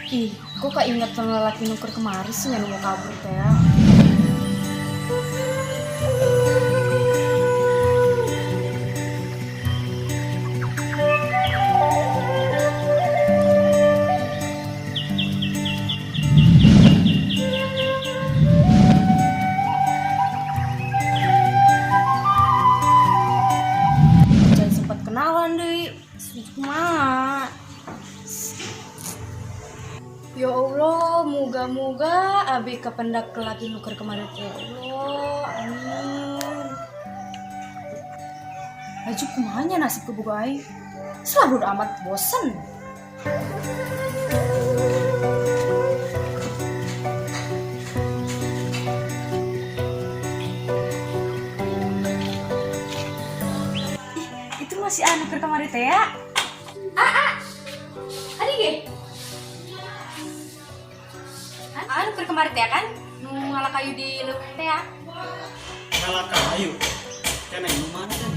Ih, kok keinget sama lelaki nuker kemarin sih yang mau kabur teh ya. Jangan sempat kenalan deh, kumaha. Ya Allah, moga-moga abi kependak lagi nuker kemarin ya Allah, amin. Laju kumahanya nasib keboga aing. Selalu amat bosen. Ih, itu masih anu keur kamari teh ya? Ah, ah. Adi ge. Anu keur kamari teh kan? Nu ngala kayu di leuweung teh ya. Ngala kayu. Kene nu mana kan?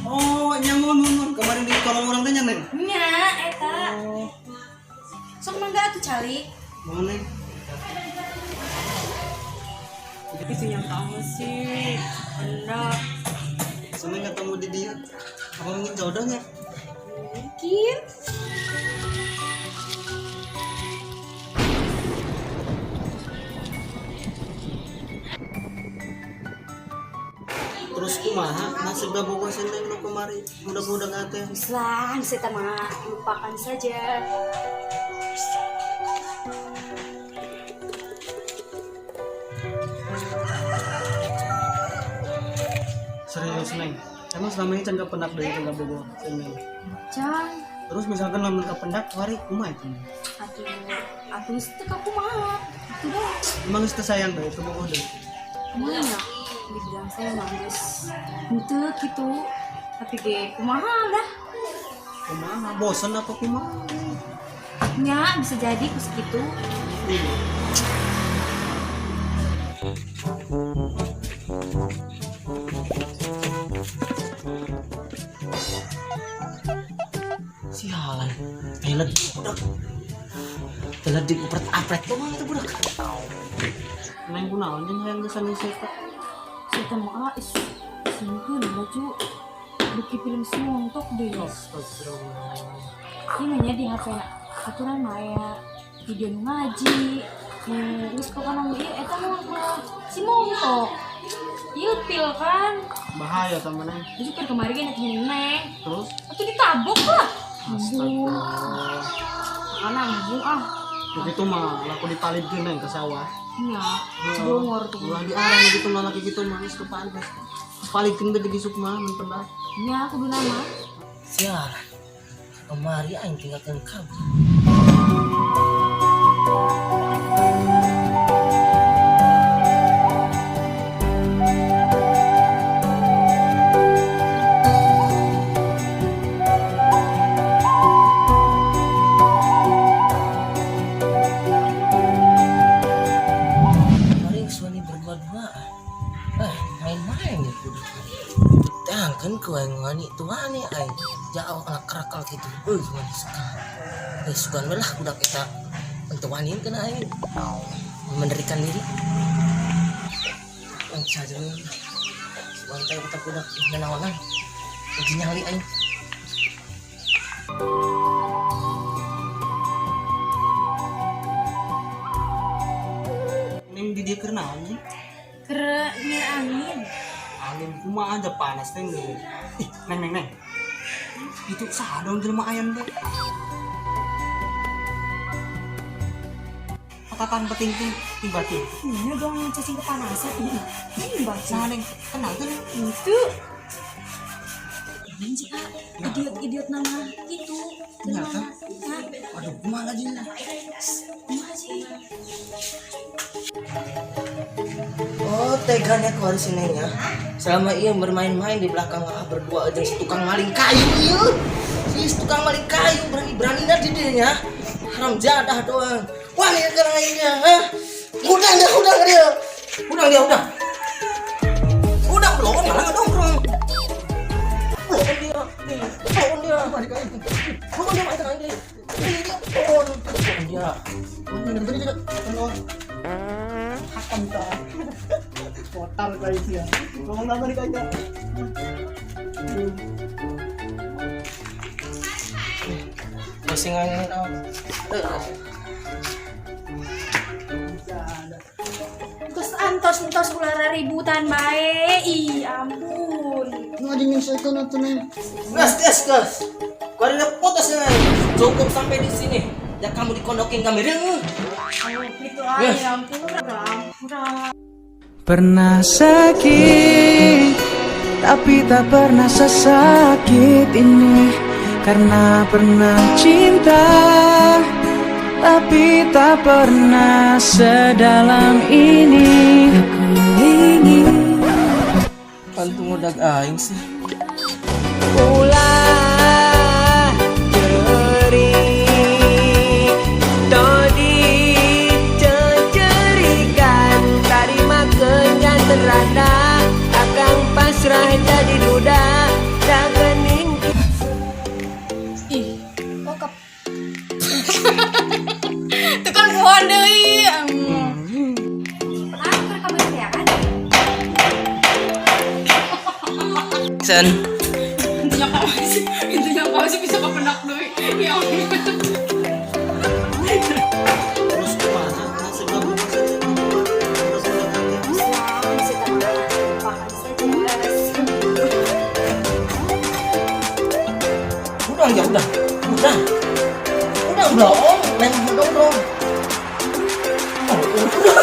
Oh, nyamun mun kemarin di kolong orang teh nya, Neng. Nya eta. Oh, Sok mangga atuh calik. mau Neng. Itu yang kamu sih. Hendak. Seneng ketemu di dia. Apa mungkin jodohnya? Mungkin. Terus kumaha nasib boga si Neng nu kemari mudah-mudahan teh. Islah, saya mah lupakan saja. Serius Neng. Emang selama ini can kapendak deui can kabogoh si Neng. Can, Terus misalkan lamun kapendak wari kumaha itu? atuh atuh geus teu kumaha. Atuh dah. Emang geus teu sayang deui teu bogoh deui. Kumaha ya? Dibilang saya mah geus henteu kitu. Tapi ge kumaha dah. Kumaha? Bosen apa kumaha? Nya bisa jadi kus kitu. Sialan, telet budak. Telet di upret apret doang itu budak. Neng kunaon jeung hayang geus anu eta? Saya mah ah is sungkeun baju beuki film suntok deh. Astagfirullah. Ini nya di HP na aturan mah aya video nu ngaji. Nu geus pokona mah ieu eta mah si montok. Ilfil kan. Bahaya temen Neng. Terus keur kemarin ge nek neng. Terus Atuh ditabok lah. astagfirullah. Mana embung ah. Begitu mah laku dipalidkeun Neng ke sawah. Nya, cibongor tuh. Ulah diarang gitu mah laki gitu mah geus teu pantes. Palidkeun teh di sukma mun pendak. Nya kudu nama. Sialan. Kemari aing tinggalkan kamu. Kemarin suami berdua-duaan. Eh, main-main ya budak. Dangkan ku aing wani tuani aing. Jauh anak kerakal gitu. Euy, wani sekali. Eh, sugan we lah budak eta. Untuk waniin kena aing. Menderikan diri. Yang saja sugan teh budak budak nanaonan. Uji nyali aing. Neng di dia keur naon sih? Keur nyiar angin. Angin kumaha aja panas teh geus. Ih, Neng Neng Neng. Itu saha dong jelema ayam teh? Patatan peting tiba-tiba. Nya dong cacing kepanasan. Ih, baca. Saha Neng? Kenal tuh Neng? Itu. Lain sih, ah, idiot-idiot nama gitu. Ternyata. Nah, Aduh, kumaha lagi nih? Kumaha sih? Oh, teganya kau harus ini ya. Selama ia bermain-main di belakang ah berdua aja si tukang maling kayu iya. Si tukang maling kayu berani-beraninya di dia. Haram jadah doang. Wah, ini sekarang ini ha? Udah dia, udah dia. Udah dia, udah. Udah belum malah ngedongkrong. Belum dia. Belum dia. Belum dia, main dia. Dia, belum. Belum dia. Hakam ta. Kotar kayak dia. Ngomong apa nih kayaknya? Pusing aja tau. Terus antos entos ulah ributan bae. Ih, ampun. Ngaji nih saya tuh nih. Gas, gas, gas. Kau ada putus nih. Cukup sampai di sini. Ya kamu dikondokin kami ring. Oh, gitu aja, ampun. Ampun. Pernah sakit, tapi tak pernah sesakit ini. Karena pernah cinta, tapi tak pernah sedalam ini. Aku ingin Pantung udah aing sih. Ulah ceri todi cecerikan tarima kenyataan akang pasrah jadi duda dagening. Ih, oh kep. Itu kan pohon deui. Pernah aku rekaman ya kan? Sen. Intinya kamu sih, intinya kamu sih bisa kepenak deui. Ya Allah. Terus kumaha? Nah, sebelah rumah saja. Terus sebelah kaki. Udah ya udah. Udah. Udah belum. Neng dong dong. Oh, udah.